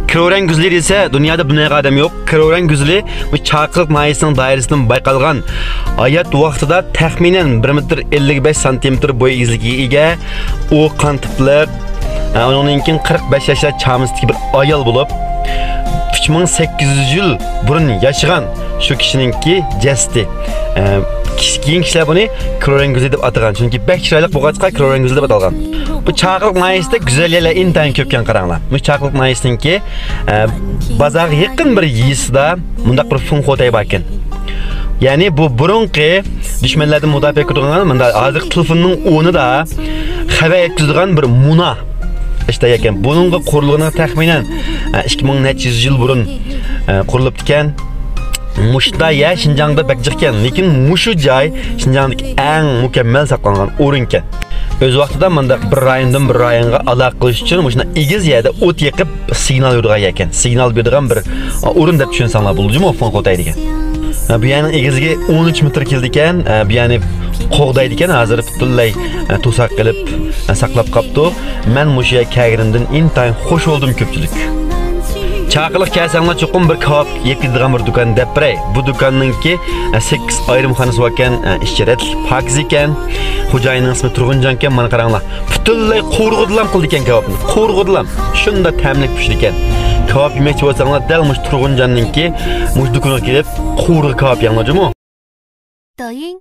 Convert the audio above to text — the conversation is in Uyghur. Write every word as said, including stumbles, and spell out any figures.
كرورەڭ گۈزىلى دېسە، دۇنيادا بىلمەيدىغان ئادەم يوق. كرورەڭ گۈزىلى بۇ چاقىرىق ناھىيەسىنىڭ دائىرىسىدىن بايقالغان، ھايات ۋاقتىدا تەخمىنەن بىر مېتىر ئەللىك بەش سانتىمېتىر بوي ئېگىزلىكىگە ئىگە، ئۇ قان تىپلىق، ئە، ئۇنىڭدىن كېيىن قىرىق بەش ياشلار چامىسىدىكى بىر ئايال بولۇپ، ئۈچ مىڭ سەككىز يۈز يىل بۇرۇن ياشىغان شۇ كىشىنىڭكى جەسىتى. ئە، كىش-، كېيىن كىشىلەر بۇنى كرورەڭ گۈزىلى دەپ ئاتىغان، چۈنكى بەك چىرايلىق بولغاچقا كرورەڭ گۈزىلى دەپ ئاتالغان. بۇ چاقىرىق ناھىيەسىدە گۈزەل يەرلەر ئىنتايىن كۆپكەن، قاراڭلار. بۇ چاقىرىق ناھىيەسىنىڭكى، ئە، بازارغا يېقىن بىر يېزىسىدا مۇنداق بىر فېڭخوتەي باركەن. يەنى بۇ بۇرۇنقى دۈشمەنلەردىن مۇداپىئە قىلىدىغان، مۇنداق ھازىرقى تېلېفوننىڭ ئورنىدا خەۋەر يەتكۈزىدىغان بىر مۇنا ئىشتا ئىكەن. بۇنىڭغا قۇرۇلغىنىغا تەخمىنەن، ئە، ئىككى مىڭ نەچچە يۈز يىل بۇرۇن، ئە، قۇرۇلۇپتىكەن. مۇشۇنداق يەر شىنجاڭدا بەك جىقكەن، لېكىن مۇشۇ جاي شىنجاڭدىكى ئەڭ مۇكەممەل ساقلانغان ئورۇنكەن. ئۆز ۋاقتىدا مۇنداق بىر رايوندىن بىر رايونغا ئالاقە قىلىش ئۈچۈن مۇشۇنداق ئېگىز يەردە ئوت يېقىپ، سىگنال بېرىدىغان يەركەن. سىگنال بېرىدىغان بىر، ئا، ئورۇن دەپ چۈشەنسەڭلار بولىدۇ جۇمۇ، فېڭخوتەي دېگەن. ھە، بۇ يەرنىڭ ئېگىزلىكى ئون ئۈچ مېتىر كېلىدىكەن. ھە، بۇ يەرنى قوغدايدىكەن. ھازىر پۈتۈنلەي، ھە، توساق قىلىپ، ھە، ساقلاپ قاپتۇ. مەن مۇشۇ يەرگە كەلگىنىمدىن ئىنتايىن خوش بولدۇم، كۆپچىلىك. چاقىرىق كەلسەڭلار، چوقۇم بىر كاۋاپ يەپ كېتىدىغان بىر دۇكان دەپ بېرەي. بۇ دۇكاننىڭكى، ھە، سەككىز ئايرىم خانىسى باركەن. ھە، ئىچى رەتلىك، پاكىز ئىكەن. خوجايىننىڭ ئىسمى تۇرغۇنجانكەن. مانا قاراڭلار. پۈتۈنلەي قورۇغىدىلام قىلىدىكەن كاۋاپنى. قورۇغىدىلام. شۇنداق تەملىك پىشىدىكەن. كاۋاپ يېمەكچى بولساڭلار، دەل مۇشۇ تۇرغۇنجاننىڭكى مۇشۇ دۇكىنىغا كېلىپ، قورۇغا كاۋاپ يەڭلار جۇمۇ. 抖音、